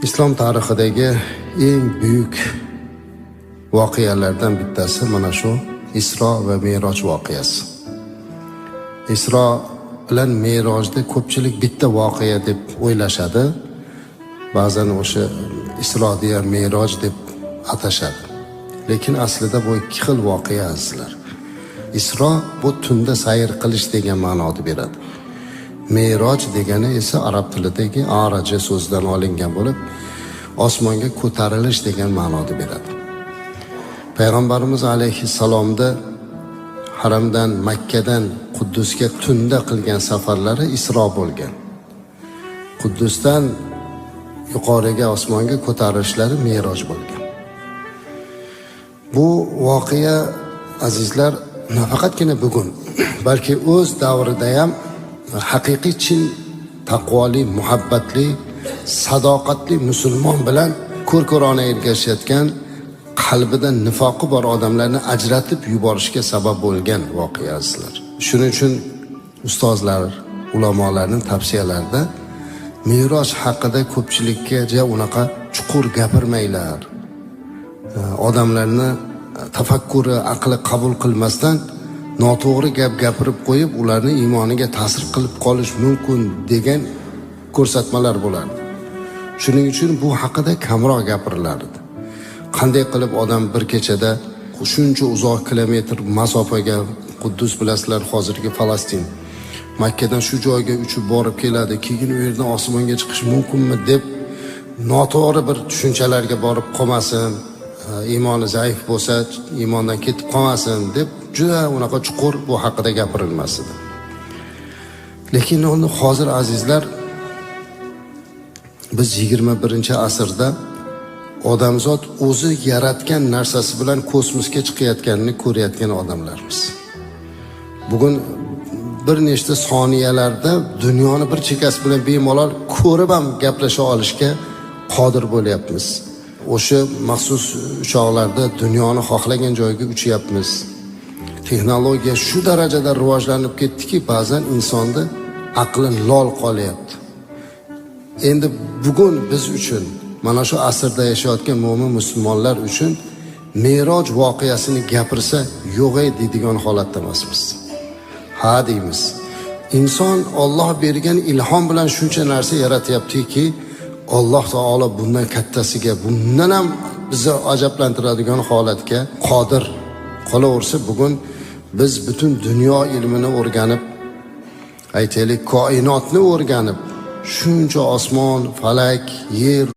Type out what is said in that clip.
Islom tarixidagi eng buyuk voqealardan bittasi mana shu Isro va Meroj voqeasi. Isro bilan Merojni ko'pchilik bitta voqea deb o'ylashadi. Ba'zan o'sha Isro deya Meroj deb atashadi. Lekin aslida bu ikki xil voqea, azizlar. Isro bu tunda sayr qilish degan ma'noni beradi. Meroj degani esa arab tilidagi araja so'zidan olingan bo'lib, osmonga ko'tarilish degan ma'noni beradi. Payg'ambarimiz alayhissalomda haramdan, Makkadan Quddusga tunda qilgan safarlari Isro bo'lgan. Quddusdan yuqoriga, osmonga ko'tarilishlari Meroj bo'lgan. Bu voqea, azizlar, nafaqatgina bugun, balki o'z davrida ham haqiqiy chin taqvoli, muhabbatli, sadoqatli musulmon bilan ko'r-ko'rona ergashayotgan, qalbida nifoqi bor odamlarni ajratib yuborishga sabab bo'lgan voqea, azizlar. Shuning uchun ustozlar, ulamolarning tavsiyalarida Meroj haqida ko'pchilikka ja unaqa chuqur gapirmanglar. Odamlarni tafakkuri, aqli qabul qilmasdan noto'g'ri gap gapirib qo'yib, ularni iymoniga ta'sir qilib qolish mumkin degan ko'rsatmalar bo'lardi. Shuning uchun bu haqida kamroq gapirilardi. Qanday qilib odam bir kechada shuncha uzoq kilometr masofaga, Quddus bilasizlar, hozirgi Falastin, Makkadan shu joyga uchib borib keladi, keyin u yerdan osmonga chiqish mumkinmi deb noto'g'ri bir tushunchalarga borib qolmasin, iymoni zaif bo'lsa iymondan ketib qolmasin deb juda unaqa chuqur bu haqida gapirilmas edi. Lekin uni hozir, azizlar, biz 21-asrda odamzod o'zi yaratgan narsasi bilan kosmosga chiqayotganini ko'rayotgan odamlarmiz. Bugun bir nechta soniyalarda dunyoni bir chekkasi bilan bemalol ko'rib ham gaplasha olishga qodir bo'lyapmiz. O'sha maxsus uchoqlarda dunyoni xohlagan joyiga uchyapmiz. Texnologiya shu darajada rivojlanib ketdiki, ba'zan insonni aqli lol qolyapti. Endi bugun biz uchun, mana shu asrda yashayotgan mo'min musulmonlar uchun Meroj voqeasini gapirsa, yo'q ey deydigan holatda emasmiz. Ha deymiz. Inson Olloh bergan ilhom bilan shuncha narsa yaratyaptiki, Alloh taolo bundan kattasiga, bundan ham bizni ajablantiradigan holatga qodir. Qolaversa, bugun biz butun dunyo ilmini o'rganib, aytaylik, koinotni o'rganib, shuncha osmon, falak, yer